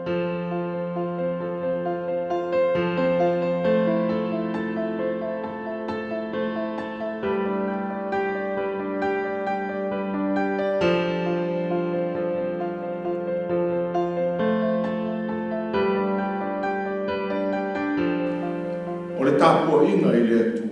O le tapuaiga i le Atua.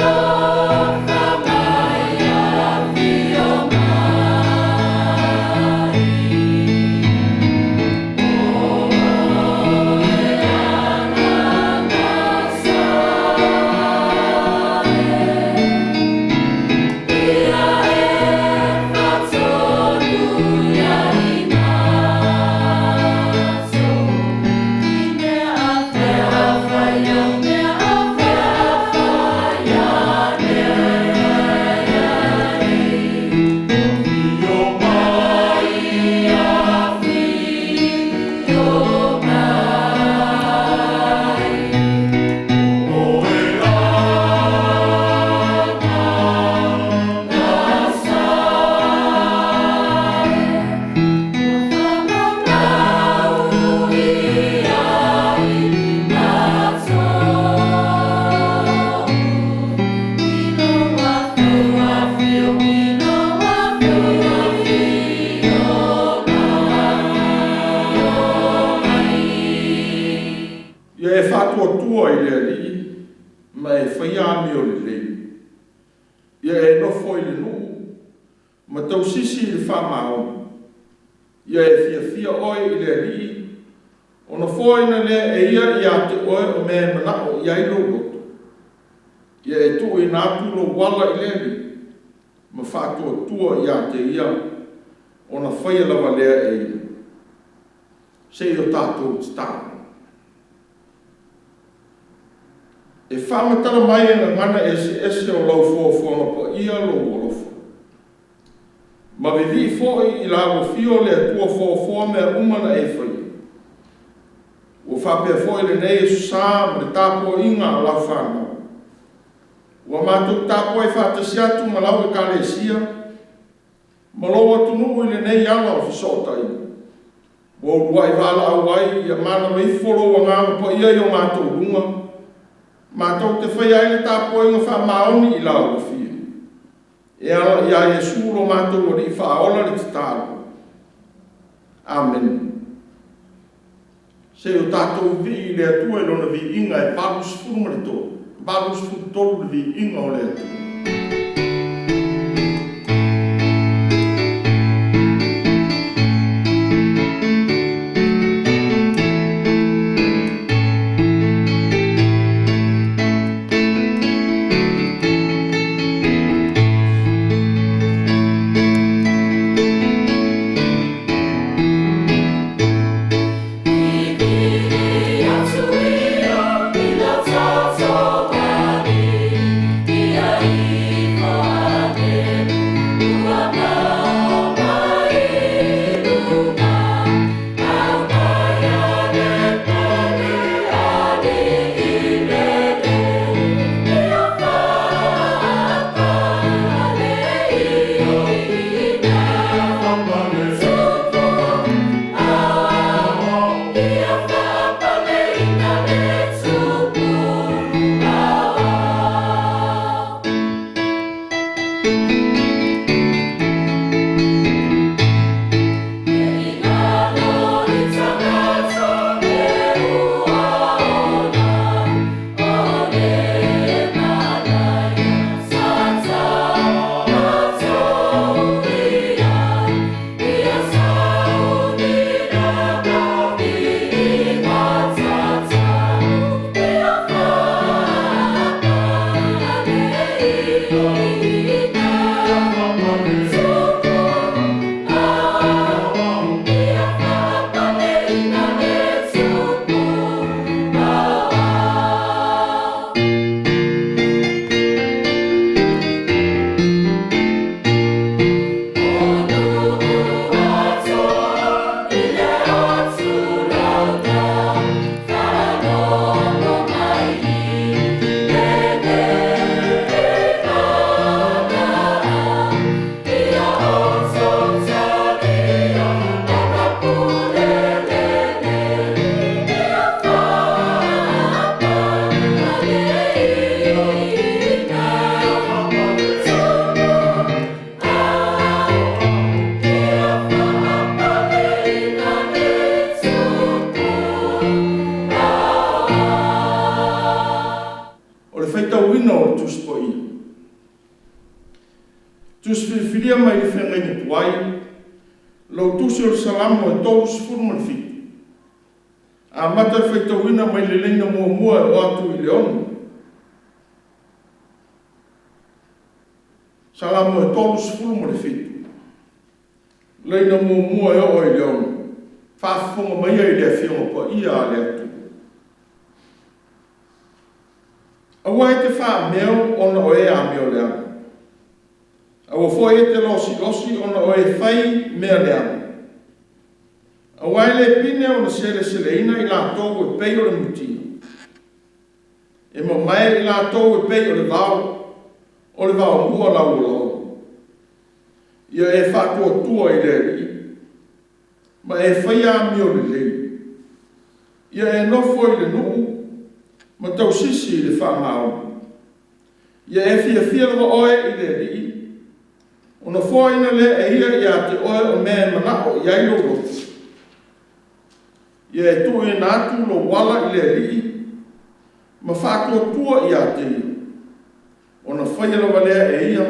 Alofa mai afio mai, o oe Agaga Sae, Ia e faatonu ia i matou, i mea a faia, mea a faia nei. Afio mai, Afio mai, o oe Agaga Sae, ua faamaumau ia i matou, i lou afio, i lou afio mai. Ia e faatuatua i le Alii ma e faia amio lelei. Ia e nofo i le nuu ma tausisi i le faamaoni. Ia e fiafia oe i le Alii, ona foaina lea e ia ia te oe o mea e manao i ai lou loto. Ia e tuuina atu lou ala i le Alii ma faatuatua ia te ia, ona faia lava lea e ia. Se i o tatou tatalo. E faamatala mai e gagana eseese o lau foafoaga paia lou alofa. Ma vivii foi i lau afio le Atua foafoa mea uma na e faia. Ua faapea foi lenei Aso Sa ma le tapuaiga a lau fanau. Ua matou tapuai faatasi atu ma lau Ekalesia ma lou atunuu i lenei ala o fesootaiga. Ua uluai valaau ai ia manava ifo lou Agaga Paia i o matou luga, matou te faia ai le tapuaiga faamaoni i lau afio. E ala ia Iesu lo matou Alii Faaola le tatalo. Amene. Se i o tatou vivii i le Atua i Lona viiga e 83, 83 le viiga o le Atua. Vivii atu ia i lo tatou Alii, ia ifo agelu ua mao mai luga, aumai le pele alii mele, ia faapale io ina tupu ao, ia faapale ina le tupu ao. E ingalo i tagata e ua ola, o le malaia sa tatou ia, ia sauni na i matata. Tusi Filifilia mai le Feagaiga Tuai, lau Tusi o le Salamo e 37, amata le faitauina mai le laina muamua e oo atu i le 6. Salamo e 37, laina muamua e oo i le 6. Faafofoga maia i le Afioga Paia a le Atua. Aua e te faameo ona o e amioleaga, aua foi e te losilosi ona o e fai mea leaga, aua e le pine ona seleseleina i latou e pei o le mutia, e mamae i latou e pei o le vao, o le vaomua lauolaola. Ia e faatuatua i le Alii, ma e faia amio lelei. Ia e nofo i le nuu ma tausisi i le faamaoni. Ia e fiafia lava oe i le Alii, ona foaina lea e ia ia te oe o mea e manao i ai lou loto. Ia e tuuina atu lou ala i le Alii ma faatuatua ia te Ia, ona faia lava lea e ia,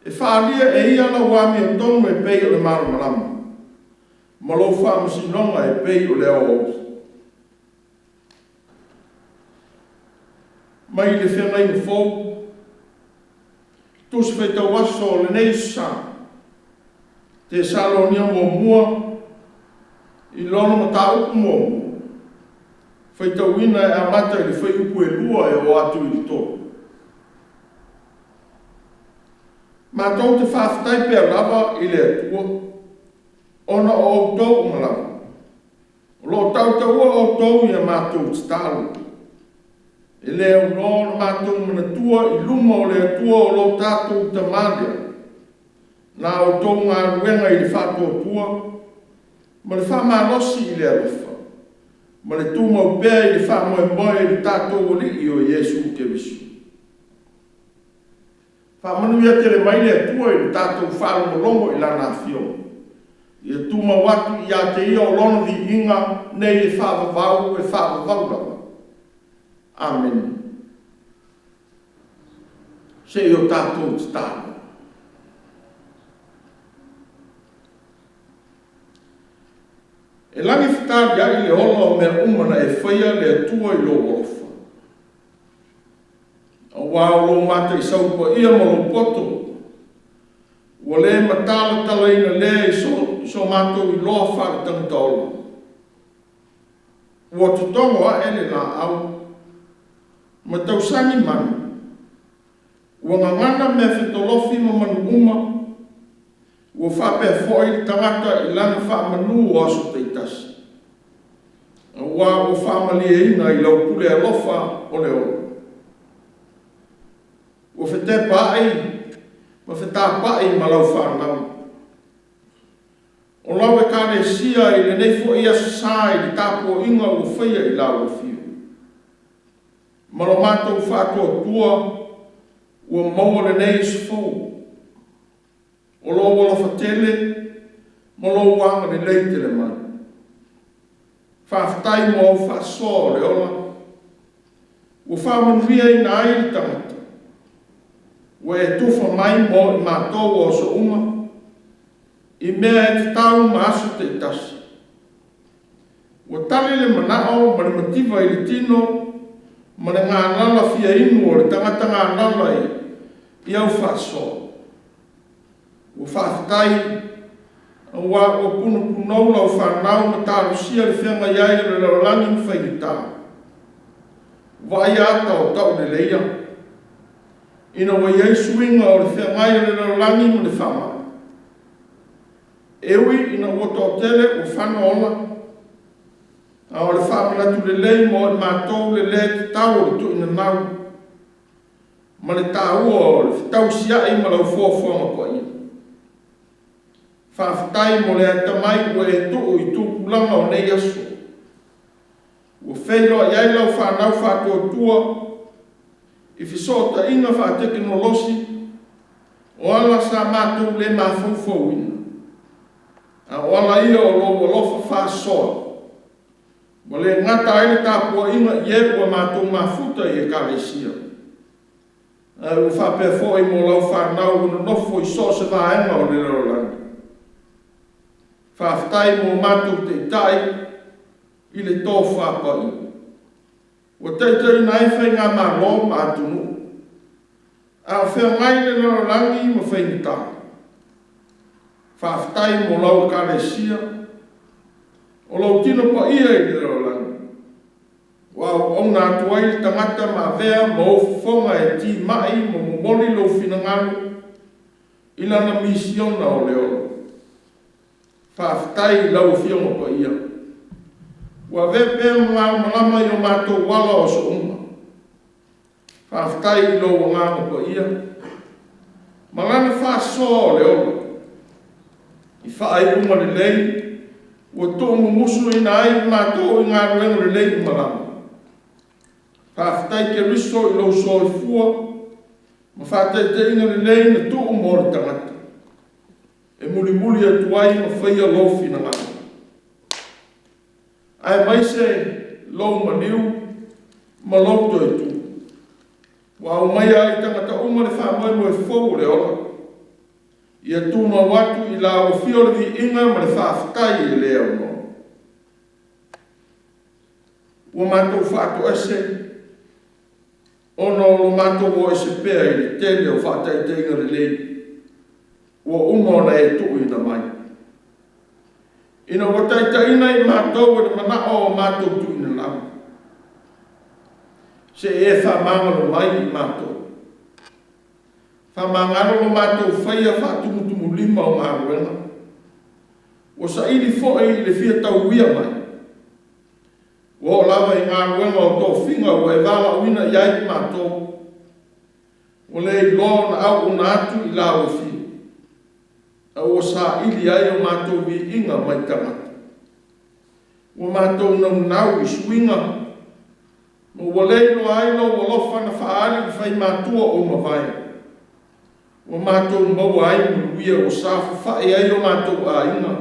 e faaalia e ia lau amiotonu e pei o le malamalama, ma lou faamasinoga e pei o le aoauli. Mai le Feagaiga Fou, Tusi Faitau Aso o lenei Aso Sa, Tesalonia muamua i lona mataupu muamua, faitauina e amata i le fuaiupu e 2 e oo atu i le 3. Matou te faafetai pea lava i le Atua, ona o outou uma lava, o lo o tautaua outou i a matou tatalo. E le aunoa ona matou manatua i luma o le Atua o lo tatou Tama lea, la outou galuega i le faatuatua ma le faamalosi i le alofa, ma le tumau pea i le faamoemoe i le tatou Alii o Iesu Keriso. Faamanuia tele mai le Atua i le tatou faalogologo i Lana Afioga. Ia tumau atu ia te Ia o Lona viiga nei e faavavau e faavavau lava. Amene. Se i o tatou tatalo. E lagi fetaliai le ola o mea uma na e faia le Atua i lou alofa, aua o lou mataisau paia ma lou poto, ua le matalatalaina lea i so matou iloa faaletagata ola. Ua totogo ae le laau, ma tausagi manu, ua gagana mea fetolofi ma manu uma, ua faapea foi le tagata i lana faamanu o aso taitasi, aua ua faamalieina i lau pule alofa o le ola. Ua fetepaai ma fetapai ma lau fanau. O lau Ekalesia i lenei foi Aso Sa i le tapuaiga ua faia i lau afio, ma lo matou faatuatua ua maua lenei aso fou, o lou alofa tele ma lou agalelei tele mai. Faafetai mo au faasoa o le ola, ua faamanuiaina ai le tagata, ua e tufa mai mo i matou o aso uma, i mea e tatau ma aso taitasi. Ua tali le manao ma le mativa i le tino ma le galala fia inu o le tagata galala i au faasoa. Ua faafetai aua ua punopunou lau fanau ma talosia le feagai ai o le lalolagi ma faigata. Vaaia ata o tauleleia, ina ua i ai suiga o le feagai o le lalolagi ma le faamai. E ui ina ua toatele ua fano ola, a o le faamanatu lelei mo i matou le lē tatau o le tuuinanau ma le taua o le fetausiai ma lau foafoaga paia. Faafetai mo le atamai ua e tuu i tupulaga o nei aso, ua feiloai ai lau fanau faatuatua i fesootaiga faatekonolosi o ala sa matou le mafaufauina, a o ala ia o lou alofa faasoa, ua le gata ai le tapuaiga i e ua matou mafuta i Ekalesia. Ae ua faapea foi mo lau fanau ua nonofo i so o se vaega o le lalolagi. Faafetai mo matou taitai i le tofa paia ua taitaiina ai faigamalo ma atunuu, a o feagai le lalolagi ma faigata. Faafetai mo lau Ekalesia, o lou tino paia i le lalolagi, ua auauna atu ai le tagata ma avea ma ou fofoga e timai ma momoli lou finagalo i lana misiona o le ola. Faafetai i lau Afioga Paia, ua avea pea ma malamalama i o matou ala o aso uma. Faafetai i lou Agaga Paia ma lana faasoa o le ola, i faaiuga lelei ua tuumumusuina ai i matou i galuega lelei uma lava. Faafetai Keriso i lou soifua ma faataitaiga lelei na tuu mo le tagata, e mulimuli atu ai ma faia lou finagalo. Aemaise lou maliu ma lou toe tu, ua aumaia ai i tagata uma le faamoemoe fou o le ola, ia tumau atu i lau afio le viiga ma le faafetai e le aunoa. Ua matou faatoese ona o lo matou o ese pea i le tele o faataitaiga lelei ua uma ona e tuuina mai. Ina ua taitaiina i matou e le manao o matou tuuina lava, se i e faamagalo mai i matou. Faamagalo lo matou faia faatumutumulima o galuega, ua saili foi i le fia tauia mai. Ua oo lava i galuega o tofiga ua e valaauina i ai i matou, ua le iloa ona auauna atu i lau afio, a ua saili ai o matou viiga mai tagata. Ua matou naunau i suiga, ma ua le iloa ai lou alofa na faaali i faimatua ua mavae. Ua matou maua ai manuia ua saofafai ai o matou aiga,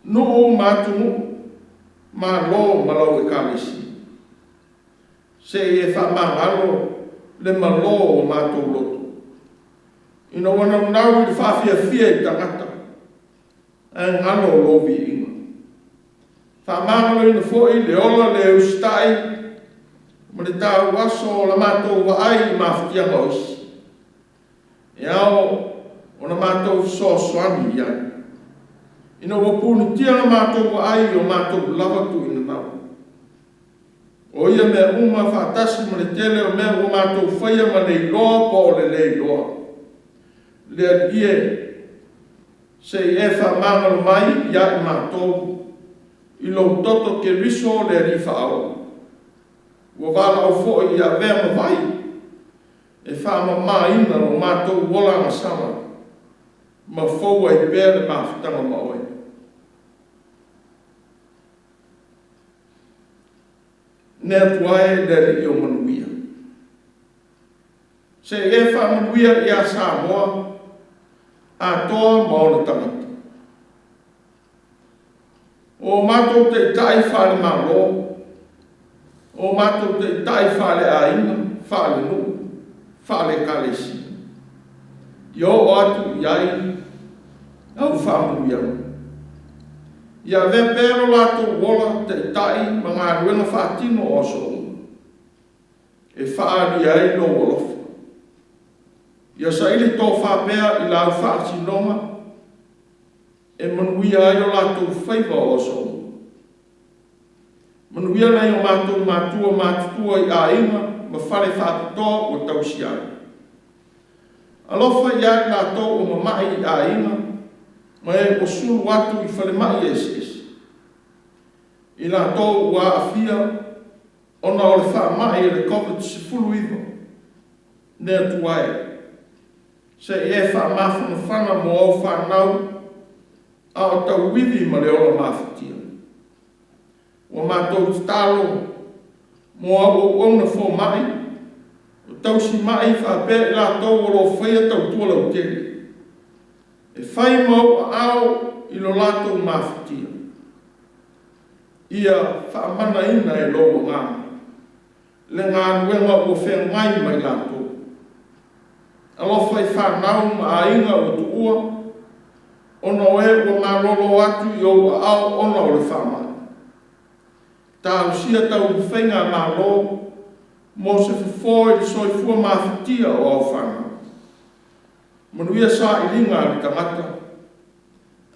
nuu ma atunuu, Malo ma lau Ekalesia. Se i e faamagalo le malo o matou loto, ina ua naunau i le faafiafia i tagata, ae galo lou viiga. Faamagaloina foi le ola le usitai ma le tauaso o la matou vaai i mafatiaga o isi, e ao ona matou fesoasoani i ai, ina ua punitia la matou vaai i o matou lava tuuina. O ia mea uma faatasi ma le tele o mea ua matou faia ma le iloa po o le le iloa. Le Alii e, se i e faamagalo mai ia i matou, i lou toto Keriso le Alii faaola. Ua valaau foi ia avea ma vai e faamamaina lo matou ola agasala ma fou ai pea le mafutaga ma oe. Ne Atua e le Alii o manuia. Se i e faamanuia ia Samoa atoa ma ona tagata. O matou taitai faale-Malo, o matou taitai faale-aiga, faale-nuu, faale-ekalesia, ia oo atu i ai au faamanuiaga. Ia avea pea lo latou ola taitai ma galuega faatino o aso uma, e faaalia ai lou alofa. Ia saili tofa pea i lau faatinoga e manuia ai o latou faiva o aso uma. Manuia nai o matou matua matutua i aiga ma fale faapitoa ua tausia ai. Alofa ia i latou ua mamai i aiga ma e ua sulu atu i falemai eseese. I latou ua aafia ona o le faamai o le Covid-19, le Atua e, se i e faamafanafana mo au fanau a o tauivi ma le ola mafatia. Ua matou tatalo mo au auauna fomai, o tausimai faapea i latou o lo o faia tautua lautele, e fai ma ou aao i lo latou mafatia. Ia faamanaina e lou Agaga le galuega ua feagai ma i latou. Alofa i fanau ma aiga ua tuua ona o e ua malolo atu i ou aao ona o le faamai. Talosia taumafaiga a Malo mo se fofo i le soifua mafatia o au fanau. Manuia sailiga a le tagata,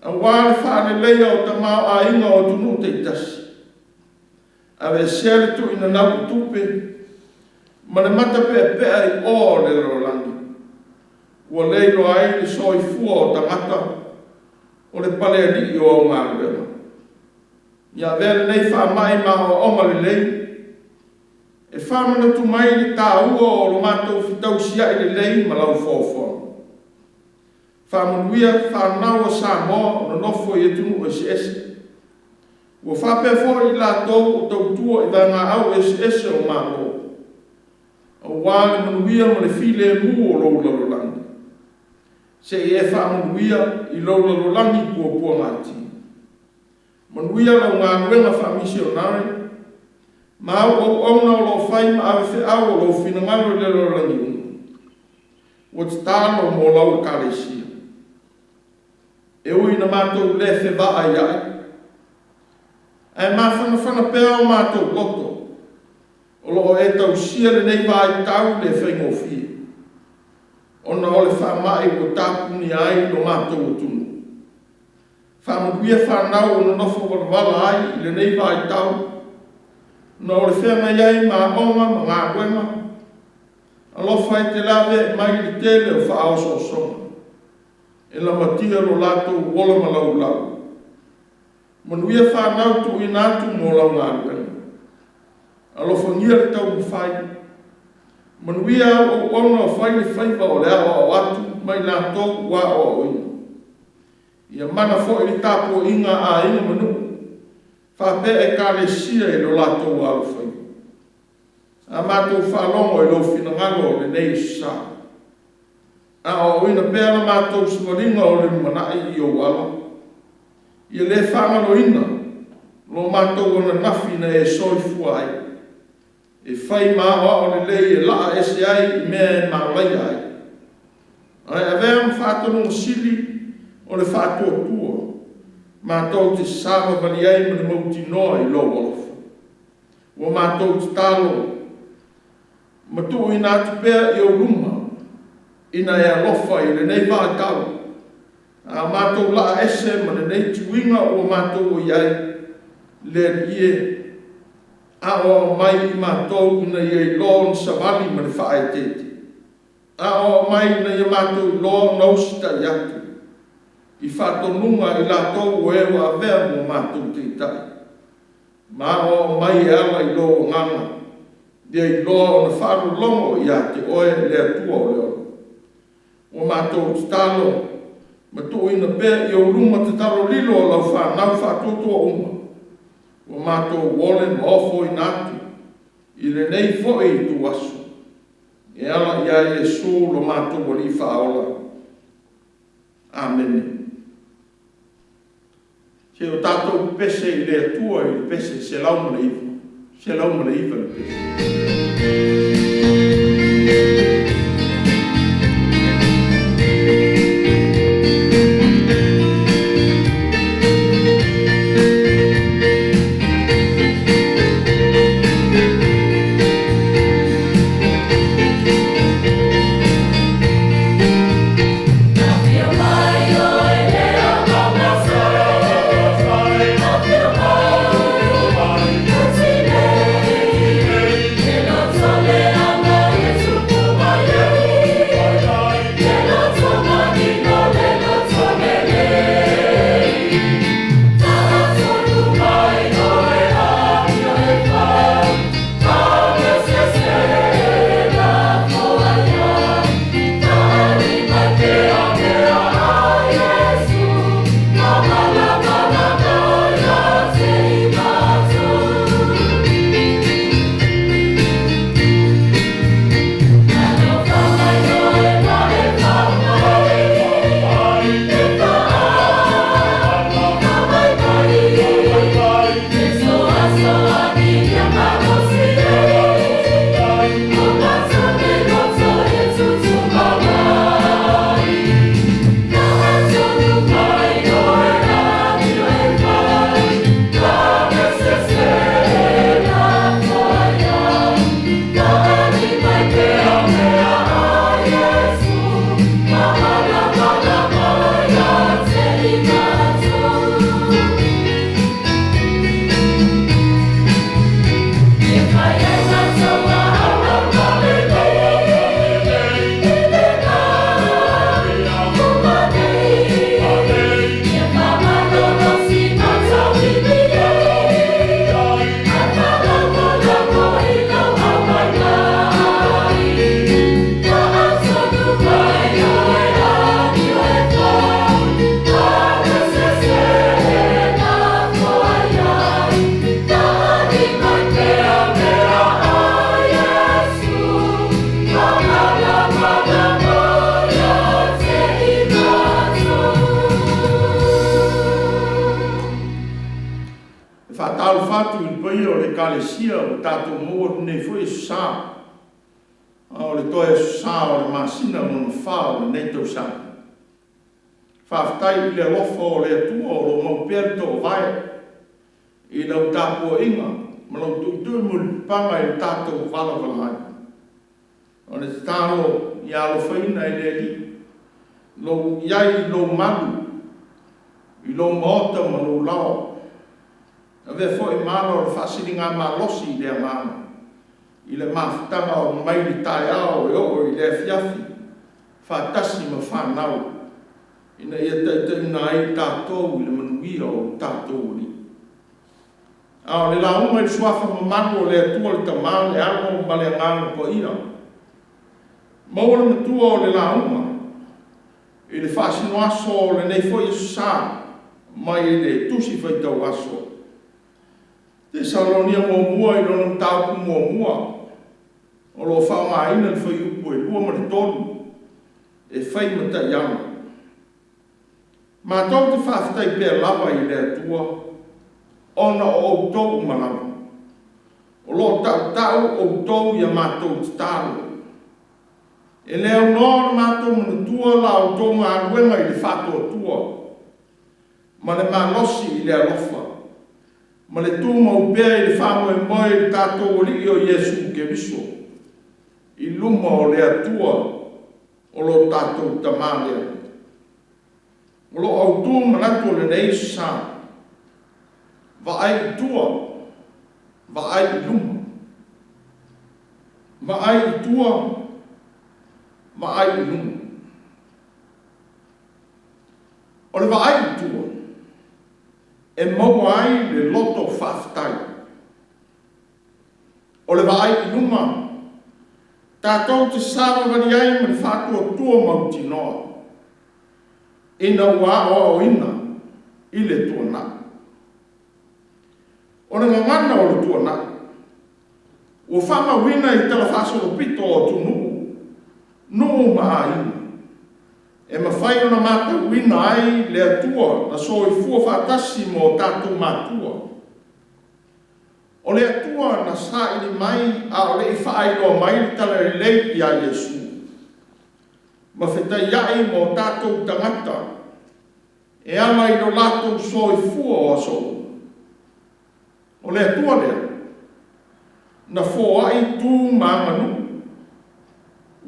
aua le faaleleia o tamaoaiga o atunuu taitasi. Aveesea le tuuinanau i tupe ma le matapeapea i oa o le lalolagi, ua le iloa ai le soifua o tagata o le palealii o au galuega. Ia avea lenei faamai ma aoaoga lelei e faamanatu mai le taua o lo matou fetausiai lelei ma lau foafoaga. Faamanuia fanau a Samoa o nonofo i atunuu eseese, ua faapea foi i latou o tautua i vaegaau eseese o Malo, aua le manuia ma le filemu o lou lalolagi. Se i e faamanuia i lou lalolagi puapuagatia. Manuia lau galuega faamisionare ma au auauna o lo o fai ma ave feau o lou finagalo i le lalolagi uma. Ua tatalo mo lau Ekalesia. E ui ina matou le fevaaiai, ae mafanafana pea o matou loto o lo o e tausia lenei vaitau le faigofie, ona o le faamai ua tapunia ai lo matou atunuu. Faamanuia fanau o nonofo valavala ai i lenei vaitau ona o le feagai ai ma aoga ma galuega. Alofa e te laveai mai le tele o faaosoosoga e lamatia lo latou ola malaulau. Manuia fanau tuuina atu mo lau galuega. Alofagia le taumafai. Manuia au auauna o fai le faiva o le aoao atu ma i latou ua aoaoina. Ia mana foi le tapuaiga a aiga ma nuu faapea Ekalesia i lo latou alofaiva. A matou faalogo i lou finagalo i lenei aso sa, aoaoina pea la matou savaliga o le lumanai i ou ala. Ia le faagaloina lo matou ananafi na e soifua ai, e fai ma aoao lelei e laa ese ai i mea e malaia ai, ae avea ma faatonuga sili o le faatuatua matou te savavali ai ma le mautinoa i lou alofa. Ua matou tatalo ma tuuina atu pea i ou luma ina e alofa i lenei vaitau a o matou laa ese ma lenei tiuiga ua matou i ai. Le Alii e, aoao mai i matou ina ia iloa ona savali ma le faaeteete. Aoao mai ina ia matou iloa ona usitai atu i faatonuga a i latou o e ua avea ma o matou taitai, ma aoao mai e ala i lou Agaga, ia iloa ona faalologo ia te Oe le Atua o le ola. Ua matou tatalo ma tuuina pea i ou luma tatalo lilo a lau fanau faatuatua uma, ua matou ole ma ofoina atu i lenei foi ituaso, e ala ia Iesu lo matou Alii Faaola. Amene. Se o tatou pepese i le Atua i le pese 109, 109 le pese. Afio mai oe le Agaga Afio mai, le tatou maua atu nei foi Aso Sa, a o le toe Aso Sa o le masina lona fa o lenei tausaga. Faafetai i le alofa o le Atua o lo o mau pea le toovae i lau tapuaiga ma lau tuitui mulipapaga i le tatou valavala ai. O le tatalo ia alofaina e le Alii lou i ai i lou malu, i lou maota ma lou laoa. Avea foi ma ala o le faasiligamalosi i le agaga i le mafutaga o mai le taeao e oo i le afiafi faatasi ma fanau ina ia taitaiina ai tatou i le manuia o lo tatou Alii. A o le lauga i le Suafa mamalu o le Atua le Tama, le Alo ma le Agaga Paia, maua le matua o le lauga i le faasinoaso o lenei foi Aso Sa mai le Tusi Faitau Aso Tesalonia muamua i lona mataupu muamua, o lo o faaaogaina le fuaiupu e 2 ma le 3 e fai ma taiala. Matou te faafetai pea lava i le Atua ona o outou uma lava, o lo o tautau outou i a matou tatalo. E le aunoa ona matou manatua la outou galuega i le faatuatua ma le malosi i le alofa, ma le tumau pea i le faamoemoe i le tatou Alii o Iesu Keriso, i luma o le Atua o lo tatou Tama lea. O lo o autu manatu o lenei Aso Sa, vaai i tua, vaai i luma. Vaai i tua, vaai i luma. O le vaai i tua, e maua ai le loto faafetai. O le vaai i luma, tatou te savavali ai ma le faatuatua mautinoa, ina ua aoaoina i le tuanai. O le gagana o le tuanai, ua faamauina i talafaasolopito o atunuu, nuu ma aiga, e mafai ona matauina ai le Atua na soifua faatasi ma o tatou matua. O le Atua na saili mai a o le i faailoa mai le talalelei ia Iesu, ma fetaiai ma o tatou tagata e ala i lo latou soifua o aso uma. O le Atua lea na foai tu ma aganuu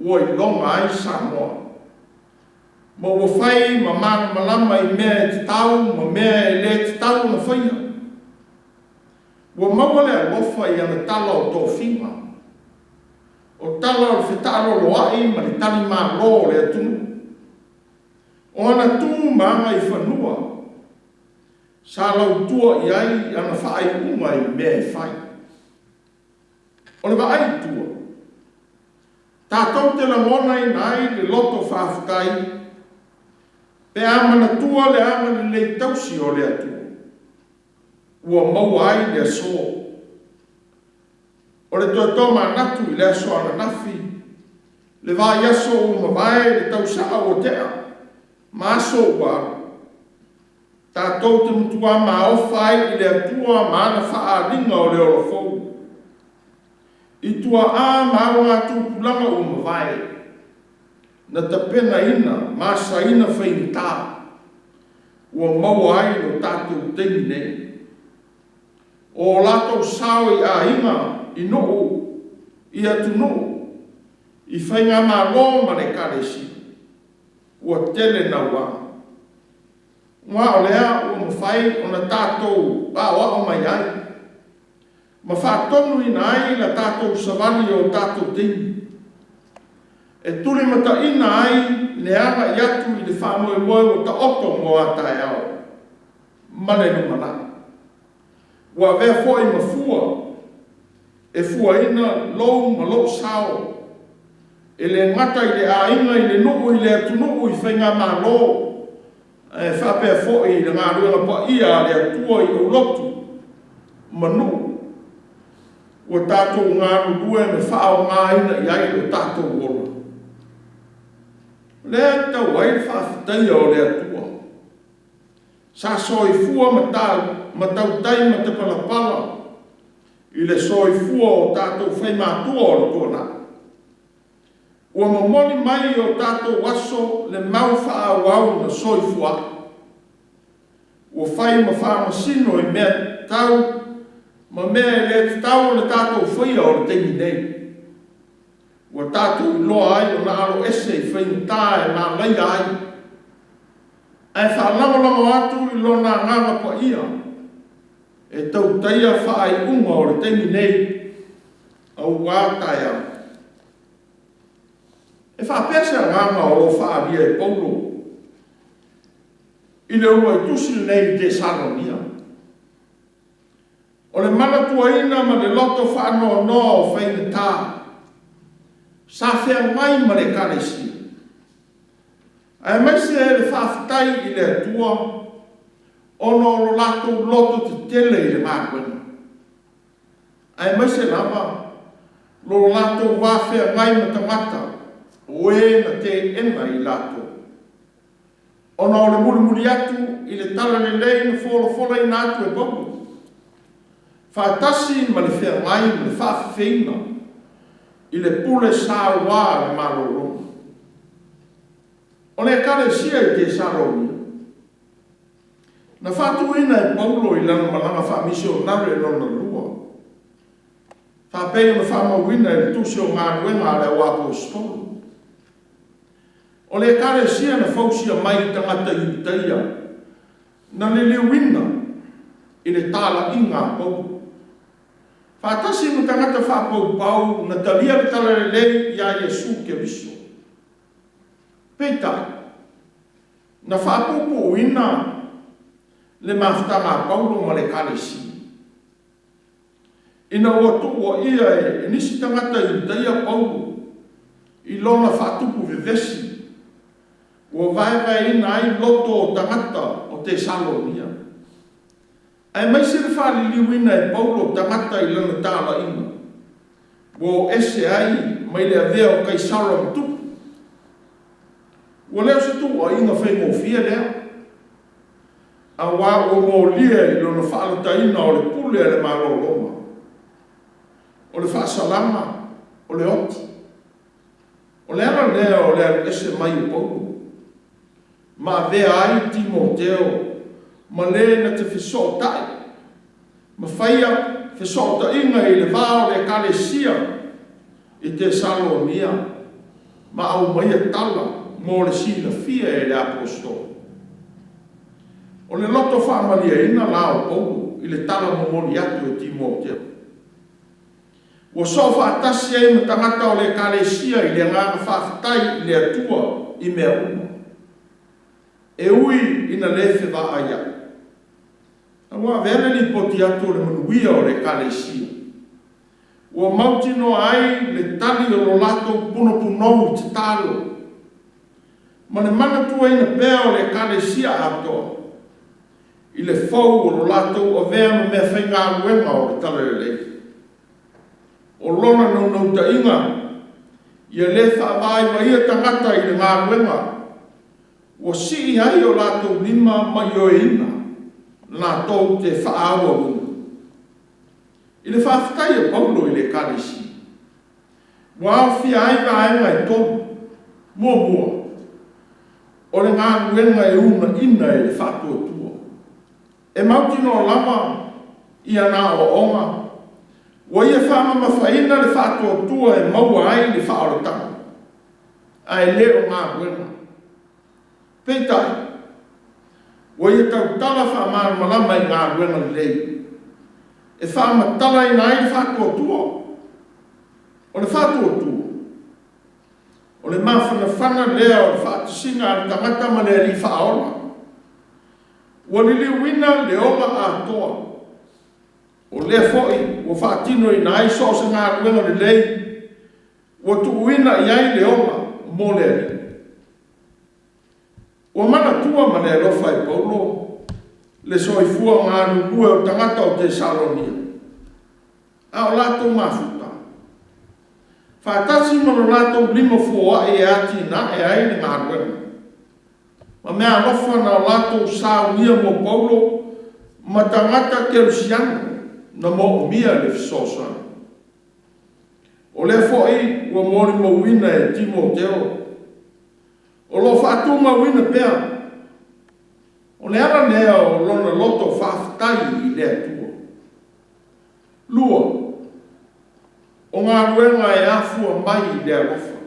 ua iloga ai Samoa, ma ua fai ma malamalama i mea e tatau ma mea e le tatau ona faia. Ua maua le alofa i ana tala o tofiga, o tala o le fetaaloloai ma le talimalo o le atunuu, o ana tu ma agaifanua sa lautua i ai ana faaiuga i mea e fai. O le vaai i tua, tatou te lagonaina ai le loto faafetai pe a manatua le agalelei tausi o le Atua ua maua ai le aso. O le toe tomanatu i le aso ananafi, le vaiaso ua mavae, le tausaga ua tea, ma aso ua alu, tatou te matua maofa ai i le Atua ma ana faaaliga o le ola fou, i tuaa ma augatupulaga ua mavae, na tapenaina ma asaina faigata, ua maua ai lo tatou taimi nei. O latou sao i aiga, i nuu, i atunuu, i faigamalo ma le Ekalesia, ua tele naua. Aua o lea ua mafai ona tatou aoao mai ai ma faatonuina ai la tatou savali i o tatou taimi, e tulimataina ai le agai atu i le faamoemoe ua taoto mo a taeao ma le lumanai. Ua avea foi ma fua e fuaina lou ma lou sao, e le gata i le aiga, i le nuu, i le atunuu, i faigamalo, ae faapea foi i le galuega paia a le Atua i aulotu ma nuu ua tatou galulue ma faaaogaina i ai lo tatou ola. O lea e tatau ai le faafetaia o le Atua sa soifua ma tautai matapalapala. i le soifua o tatou faimatua o le tuanai. Ua momoli mai i o tatou aso le mau faaauau na soifua ai. Ua fai ma faamasino i mea tatau ma mea e le tatau ona tatou faia o le taimi nei. Ua tatou iloa ai ona alo ese i faigata e malaia ai, ae faalagolago atu i Lona Agaga Paia e tautaia faaiuga o le taimi nei aua taeao. E faapea se agaga o lo o faaalia e Paulo i le uluai tusi lenei i Tesalonia, o le manatuaina ma le loto faanoanoa o faigata sa feagai ma le Ekalesia, aemaise le faafetai i le Atua ona o lo latou loto tetele i le galuega, aemaise lava lo latou va feagai ma tagata o e na teena i latou, ona o le mulimuli atu i le talalelei na folafolaina atu e Paulo, faatasi ma le feagai ma le faafefeina i le pule saua a le Malo o Roma. O le Ekalesia i Tesalonia, na faatuina e Paulo i lana malaga faamisionare lona lua, faapei ona faamauina i le Tusi o Galuega a le Auaposeitolo. O le Ekalesia na fausia mai i tagata Iutaia na liliuina i le talaiga a Paulo, faatasi ma tagata faapaupau na talia le talalelei ia Iesu Keriso. Peitai, na faapuupuuina le mafutaga a Paulo ma le Ekalesia, ina ua tuuaia e nisi tagata Iutaia Paulo i lona faatupu vevesi ua vaevaeina ai loto o tagata o Tesalonia, aemaise le faaliliuina e Paulo o tagata i lana talaiga, ua o ese ai mai le avea o Kaisara ma tupu. Ua le o se tuuaiga faigofie lea, aua ua molia i lona faalataina o le pule a le Malo o Roma, o le faasalaga o le oti. O le ala lea o le alu ese mai o Paulo, ma avea ai Timoteo ma le na te fesootai ma faia fesootaiga i le va o le Ekalesia i Tesalonia ma aumaia tala mo le silafia e le Aposetolo. O le loto faamalieina la o Paulo i le tala momoli atu e Timoteo, ua soo faatasi ai ma tagata o le Ekalesia i le agaga faafetai i le Atua i mea uma, e ui ina le fevaaiai. Ua avea le lipoti atu o le manuia o le Ekalesia, ua mautinoa ai le tali o lo latou punopunou i tatalo, ma le manatuaina pea o le Ekalesia atoa i le fou o lo latou avea ma meafaigaluega o le talalelei. O lona naunautaiga, ia le faavaivaia tagata i le galuega ua sii ai o latou lima ma ioeina latou te faaauauina. I le faafetai a Paulo i le Ekalesia, ua aofia ai vaega e tolu. Muamua, o le galuega e uunaina e le faatuatua. E mautinoa lava ia na aoaoga ua ia faamamafaina le faatuatua e maua ai le faaolataga, ae le o galuega. Peitai, ua ia tautala faamalamalama i galuega lelei, e faamatalaina ai le faatuatua. O le faatuatua, o le mafanafana lea o le faatasiga a le tagata ma le Alii Faaola, ua liliuina le ola atoa, o lea foi ua faatinoina ai so o se galuega lelei ua tuuina i ai le ola mo le Alii. Ua manatua ma le alofa e Paulo le soifua galulue o tagata o Tesalonia, a o latou mafuta, faatasi ma lo latou lima foai e atinae ai le galuega, ma meaalofa na o latou saunia mo Paulo ma tagata kerisiano. na moomia le fesoasoani. O lea foi ua molimauina e Timoteo, o lo o faatumauina pea. O le ala lea o lona loto faafetai i le Atua. 2, o galuega e afua mai i le alofa.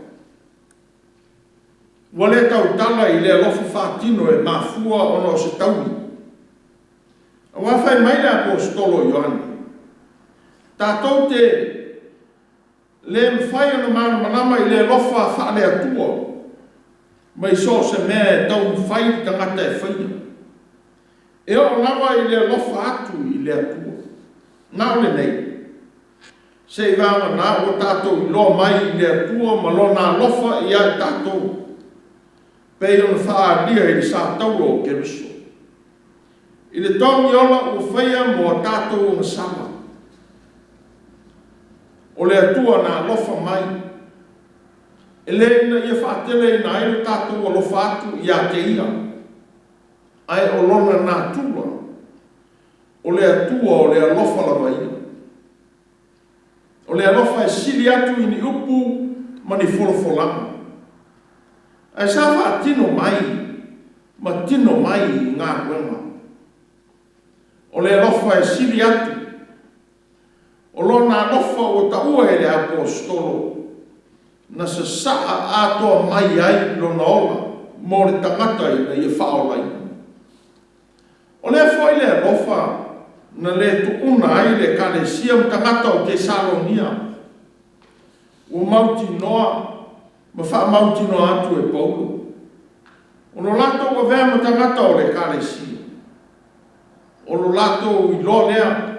Ua le tautala i le alofa faatino e mafua ona o se taui. Aua fai mai le Aposetolo o Ioane, tatou te le mafai ona malamalama i le alofa faale-Atua mai so o se mea e taumafai le tagata e faia. E oo lava i le alofa atu i le Atua. Na o lenei, seivagana ua tatou iloa mai i le Atua ma Lona alofa ia i tatou, pei ona faaalia i le sataua o Keriso. I le togi ola ua faia mo a tatou agasala. O le Atua na alofa mai, e le ina ia faateleina ai le tatou alofa atu ia te Ia, ae o Lona natura, o le Atua o le alofa lava Ia. O le alofa e sili atu i ni upu ma ni folafolaga. Ae sa faatino mai ma tino mai i galuega. O le alofa e sili atu, o Lona alofa ua taua e le Aposetolo, na sasaa atoa mai ai lona ola mo le tagata ina ia faaolaina. O lea foi le alofa na le tuuna ai le Ekalesia ma tagata o Tesalonia, ua mautinoa ma faamautinoa atu e Paulo. O lo latou avea ma tagata o le Ekalesia, o lo latou iloa lea,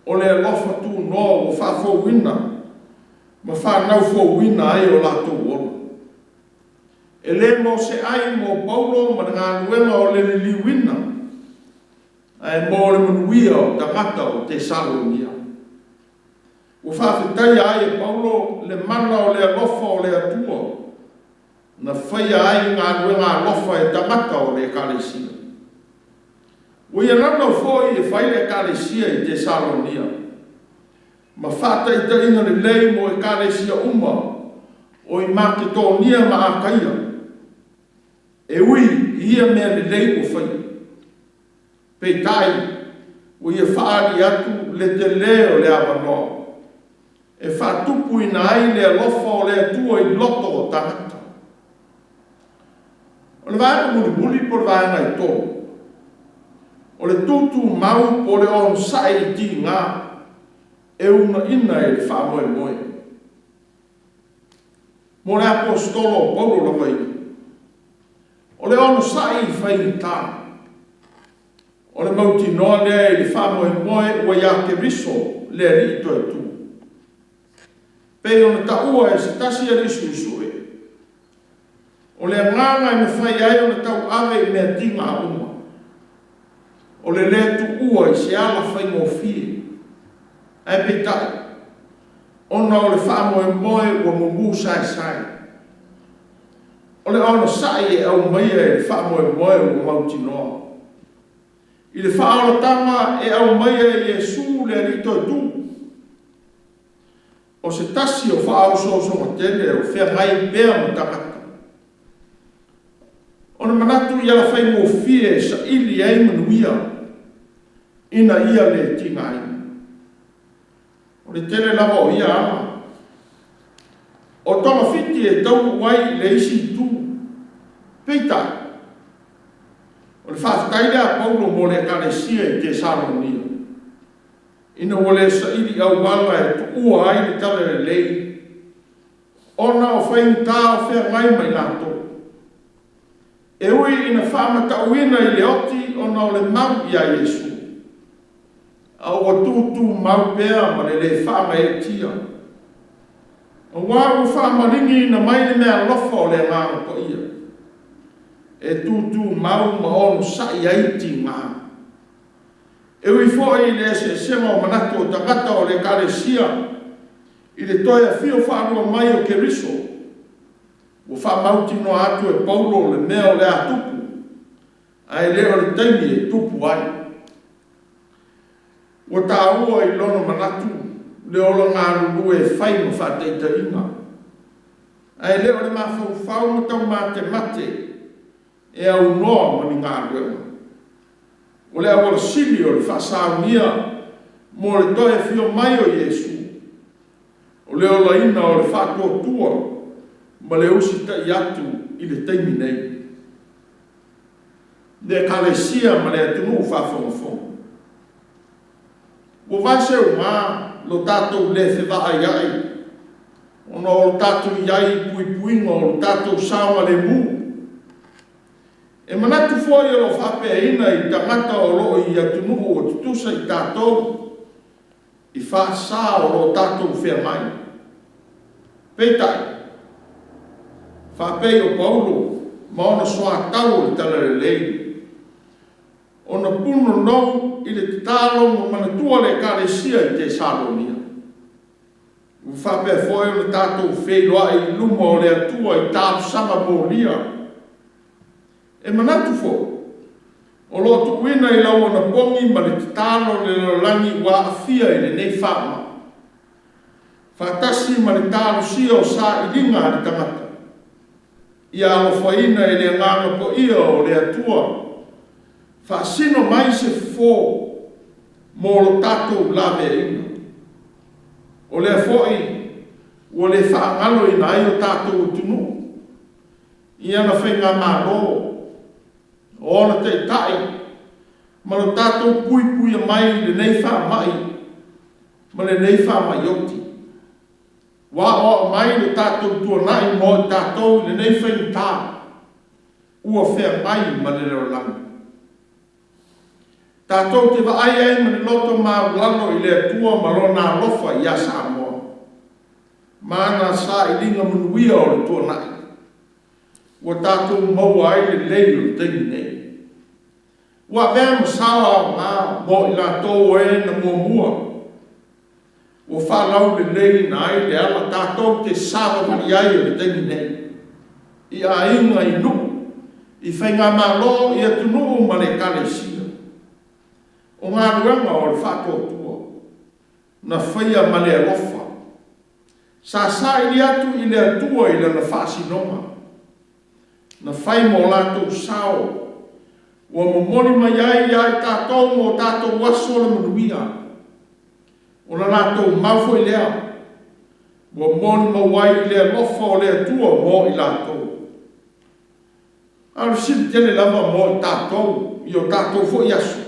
o le alofa tunoa ua faafouina ma fanau fouina ai o latou ola. E le mo se ai mo Paulo ma le galuega o le liliuina, ae mo le manuia o tagata o Tesalonia. Ua faafetaia ai e Paulo le mana o le alofa o le Atua, na faia ai galuega alofa e tagata o le Ekalesia. Ua ia naunau foi e fai le Ekalesia i Tesalonia, ma faataitaiga lelei mo Ekalesia uma o i Maketonia ma Akaia, e ui i ia mea lelei ua faia. Peitai, ua ia faaali atu le tele o le avanoa, e faatupuina ai le alofa o le Atua i loto o tagata. O le vaega mulimuli po o le vaega e 3, o le tutumau po o le onosai i tiga e uunaina e le faamoemoe. Mo le Aposetolo o Paulo lava ia, o le onosai i faigata, o le mautinoa lea i le faamoemoe ua ia Keriso le Alii toetu. Pei ona taua e se tasi alii suesue, o le agaga e mafai ai ona tauave i mea tiga uma, o le le tuua i se ala faigofie, ae peitai, ona o le faamoemoe ua mumu saesae. O le onosai e aumaia e le faamoemoe ua mautinoa. I le faaolataga e aumaia e Iesu le Alii toetu. O se tasi o faaosoosoga tele o feagai pea ma tagata. O le manatu i ala faigofie e saili ai manuia ina ia le tigaina. O le tele lava o ia ala. O togafiti e taunuu ai i le isi itu. Peitai, o le faafetai lea a Paulo mo le Ekalesia i Tesalonia, ina ua le saili auala e tuua ai le talalelei, ona o faigata o feagai ma i latou. E ui ina faamatauina i le oti ona o le mau ia Iesu, a ua tutumau pea ma le le faagaeetia. Aua ua faamaliniina mai le meaalofa o le Agaga Paia, e tutumau ma onosai ai tiga. E ui foi i le eseesega o manatu o tagata o le Ekalesia i le toe afio faalua mai o Keriso, ua faamautinoa atu e Paulo le mea o le a tupu, ae le o le taimi e tupu ai. Ua taua i lona manatu le ola galulue e fai ma faataitaiga, ae le o le mafaufau ma taumatemate e aunoa ma ni galuega. O le auala sili o le faasaunia mo le toe afio mai o Iesu, o le olaina o le faatuatua ma le usitai atu i le taimi nei. Le Ekalesia ma le atunuu faafogafoga, ua vaeseuga lo tatou le fevaaiai ona o lo tatou i ai i puipuiga o lo tatou saogalemu. E manatu foi o lo o faapeaina i tagata o lo o i atunuu ua tutusa i tatou i faasa o lo o tatou feagai. Peitai, faapei o Paulo ma ona soatau o le Talalelei, ona punonou i le tatalo ma manatua le Ekalesia i Tesalonia, ua faapea foi ona tatou feiloai i luma o le Atua i talosaga molia. E manatu foi, o lo o tuuina i lau anapogi ma le tatalo le lalolagi ua aafia i lenei faamai, faatasi ma le talosia o sailiga a le tagata, ia alofaina e le Agaga Paia o le Atua, faasino mai se fofo mo lo tatou laveaiina. O lea foi ua le faagaloina ai o tatou atunuu i ana faigamalo, o ona taitai ma lo tatou puipuia mai i lenei faamai ma lenei faamai oti. Ua aoao mai lo tatou tuanai mo i tatou i lenei faigata ua feagai ma le lalolagi. Tatou te vaai ai ma le loto maualalo i le Atua ma Lona alofa ia Samoa, ma ana sailiga manuia o le tuanai, ua tatou maua ai le lelei o le taimi nei. Ua avea ma sao aoga mo i latou o e na muamua, ua faalauleleiina ai le ala tatou te savavali ai i le taimi nei, i aiga, i nuu, i faigamalo, i atunuu ma le Ekalesia. O galuega o le faatuatua na faia ma le alofa, sa saili atu i le Atua i lana faasinoga, na fai ma o latou sao, ua momoli mai ai ia i tatou mo tatou aso le manuia. O la latou mau foi lea, ua molimau ai i le alofa o le Atua mo i latou. A o le fesili tele lava mo i tatou i o tatou foi aso,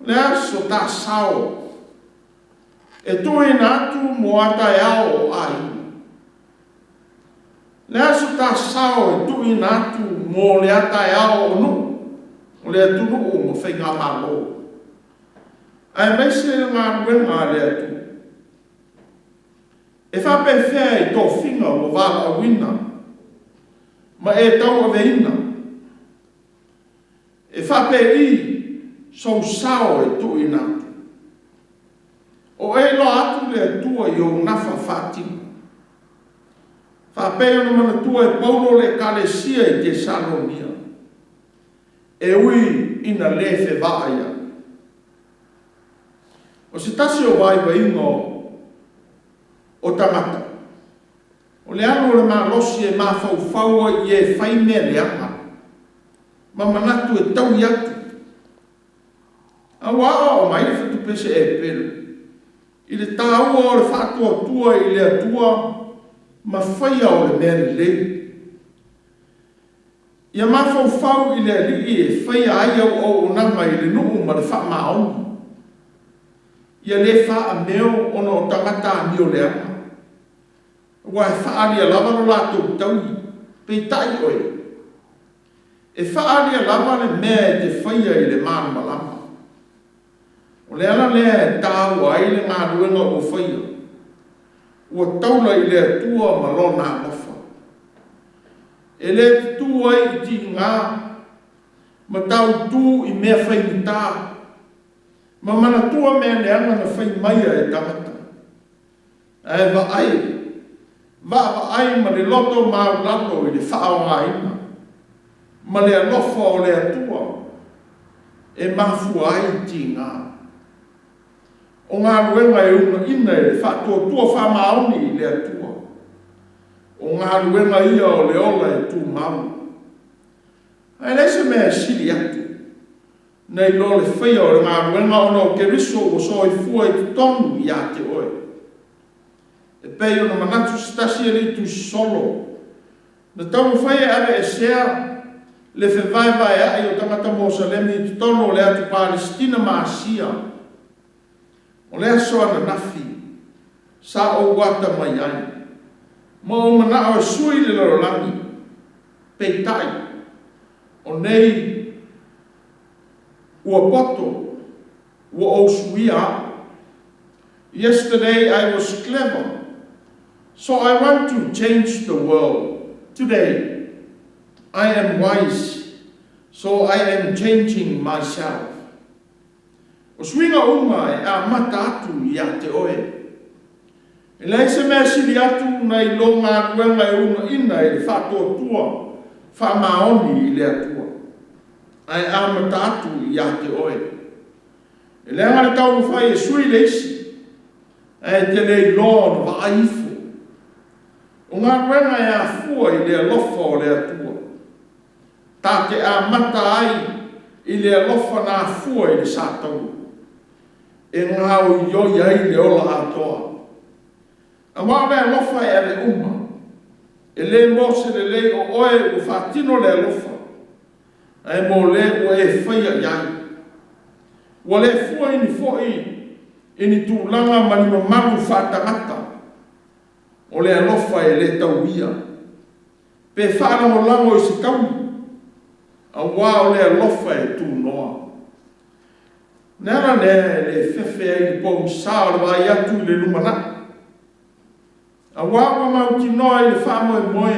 o le a so ta sao e tuuina atu mo a taeao o aiga? O le a so ta sao e tuuina atu mo le a taeao o nuu, o le atunuu ma faigamalo, aemaise le galuega a le Atua? E faapefea i tofiga ua valaauina ma e tauaveina? E faapei sou sao e tuuina atu? O e iloa atu le Atua i ou nafa faatino. Faapei ona manatua e Paulo le Ekalesia i Tesalonia, e ui ina le fevaaiai. O se tasi o vaivaiga o tagata, o le alu o le malosi e mafaufau ai i e fai mea leaga, ma manatu e taui atu. A ua aoao mai le fatupese Eperu i le taua o le faatuatua i le Atua ma faia o le mea lelei. Ia mafaufau i le Alii e faia ai au auaunaga i le nuu ma le faamaoni. Ia le faameo ona o tagata amio leaga, aua e faaalia lava lo latou taui, peitai oe, e faaalia lava le mea e te faia i le malamalama. O le ala lea e taua ai le galuega ua faia, ua taula i le Atua ma Lona alofa. E le tutū ai i tiga ma tautū i mea faigata, ma manatua mea leaga na fai maia e tagata. Ae vaai, vaavaai ma le loto maulalo i le faaaogaina ma le alofa o le Atua e mafua ai tiga. O galuega e uunaina e le faatuatua faamaoni i le Atua, o galuega ia o le ola e tumau. Ae leai se mea e sili atu nai lo le faia o le galuega ona o Keriso ua soifua i totonu ia te oe. E pei ona manatu se tasi alii tusisolo, na taumafai e aveesea le fevaevaea'i o tagata Mosalemi i totonu o le atu Palesitina ma Asia. O le aso ananafi sa ou atamai ai ma ou manao e sui le lalolagi, peitai, o nei ua poto ua ou suia au. Yesterday I was clever, so I want to change the world. Today I am wise, so I am changing myself. O suiga uma e amata atu ia te oe. E leai se mea e sili atu nai lo galuega e uunaina e le faatuatua faamaoni i le Atua, ae amata atu ia te oe. E leaga le taumafai e sui le isi, ae e te le iloa ona vaai ifo. O galuega e afua i le alofa o le Atua. Ta te amata ai i le alofa na afua i le sataua, e gaoioi ai le ola atoa. Aua o le alofa e ave uma, e le mo se lelei o oe ua faatino le alofa, ae mo le ua e faia i ai. Ua le fua i ni foi i ni tulaga ma ni mamalu faatagata, o le alofa e le tauia, pe faalagolago i se taui, aua o le alofa e tunoa. O le ala lea e le fefe ai i le pogisa o le vaai atu i le lumanai, aua ua mautinoa i le faamoemoe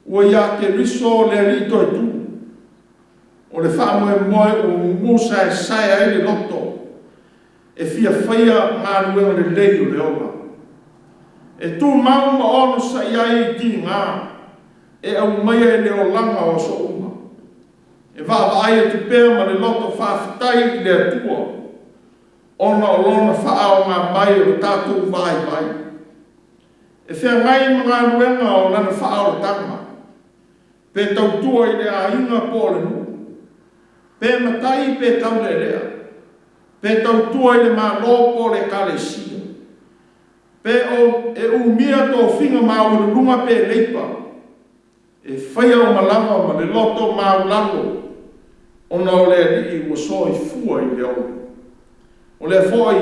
ua ia Keriso le Alii toetū. O le faamoemoe ua mumu saesae ai le loto e fia faia galuega lelei o le ola. E tumau ma onosai ai i tiga e aumaia e le olaga o aso uma. E vaavaai atu pea ma le loto faafetai i le Atua ona o Lona faaaoga mai o le tatou vaivai. E feagai ma galuega o Lana faaolataga, pe tautua i le aiga po o le nuu, pe matai pe taulealea, pe tautua i le Malo po o le Ekalesia, pe o e umia tofiga maualuluga pe leipa, e faia uma lava ma le loto maualalo ona o le Alii ua soifua i le ola. O lea foi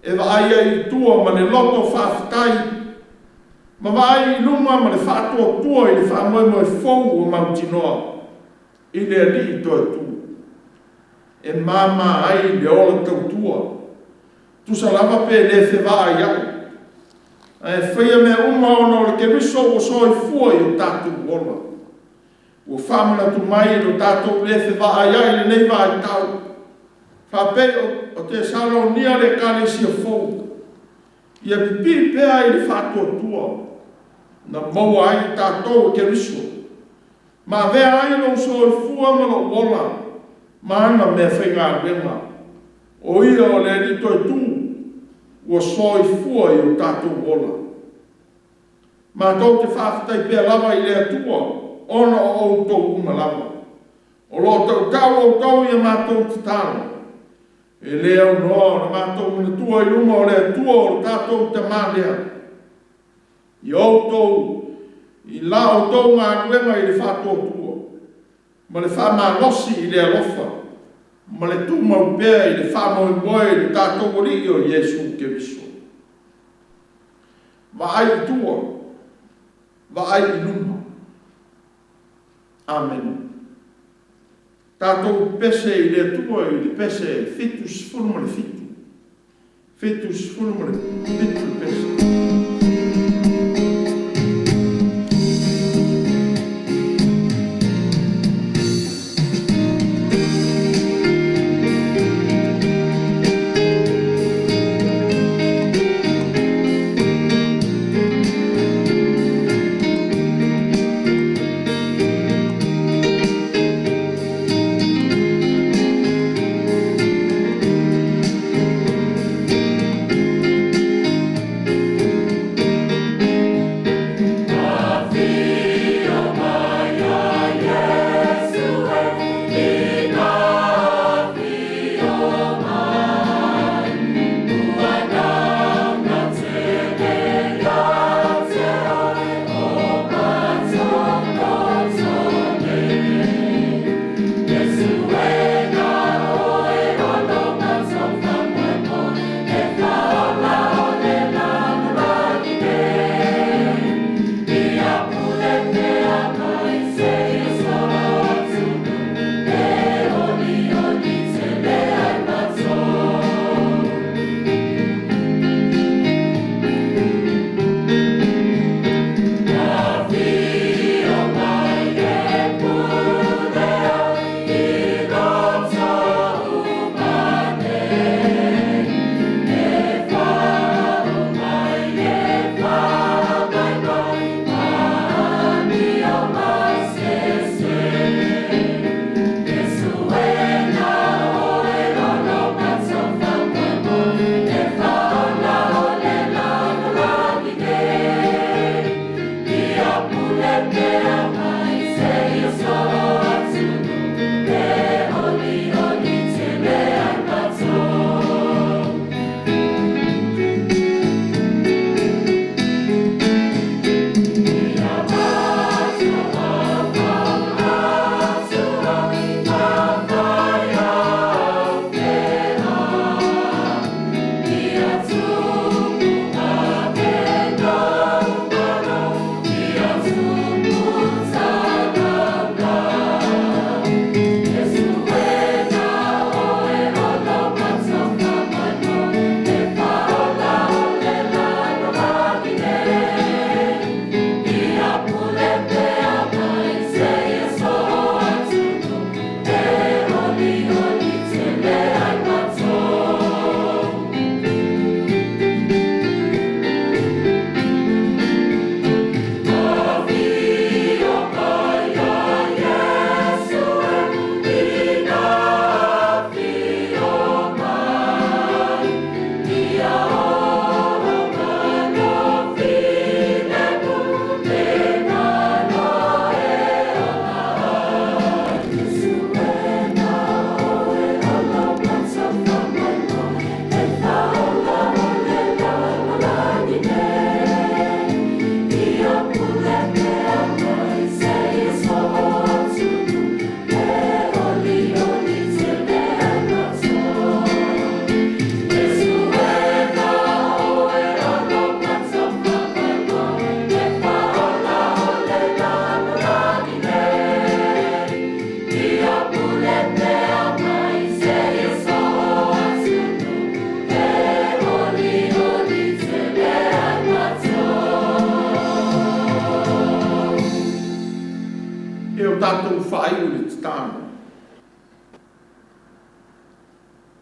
e vaai ai i tua ma le loto faafetai ma vaai i luma ma le faatuatua i le faamoemoe fou ua mautinoa i le Alii toetū. E mama ai le ola tautua, tusa lava pe le fevaaiai, ae faia mea uma ona o le Keriso ua soifua i o tatou ola. Ua faamanatu mai lo tatou le fevaaiai i lenei vaitau, faapei o Tesalonia le Ekalesia fou, ia pipii pea i le faatuatua na maua ai tatou e Keriso, ma avea ai lou soifua ma lou ola ma ana meafaigaluega. O ia o le Alii toetū ua soifua i o tatou ola. Matou te faafetai pea lava i le Atua ona o outou uma lava. O lo o tautau outou i a matou tatalo. E le aunoa ona matou manatua i luma o le Atua o le tatou Tama lea, i outou i la outou galuega i le faatuatua, ma le faamalosi i le alofa, ma le tumau pea i le faamoemoe i le tatou Alii o Iesu Keriso. Vaai i tua, vaai i luma. Amene. Tatou pese i le Atua i le pese 77, 77 pese. ma tatou faaiu i le tatalo.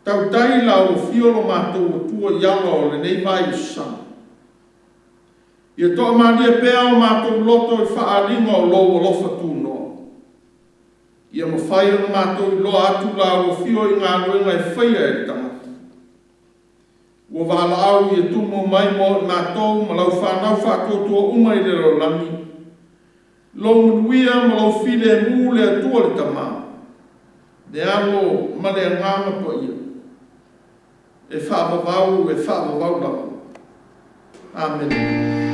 Tautai lau afio lo matou Atua i ala o lenei vaiasosaga. Ia toamalie pea o matou loto i faaaliga o lou alofa tunoa. Ia mafai ona matou iloa atu lau afio i galuega e faia e le tagata. Ua valaau ia tumu mai mo i matou ma lau fanau faatuatua uma i le lalolagi, lou manuia ma lou filemu le Atua le Tama, le Alo ma le Agaga Paia, e faavavau e faavavau lava. Amene.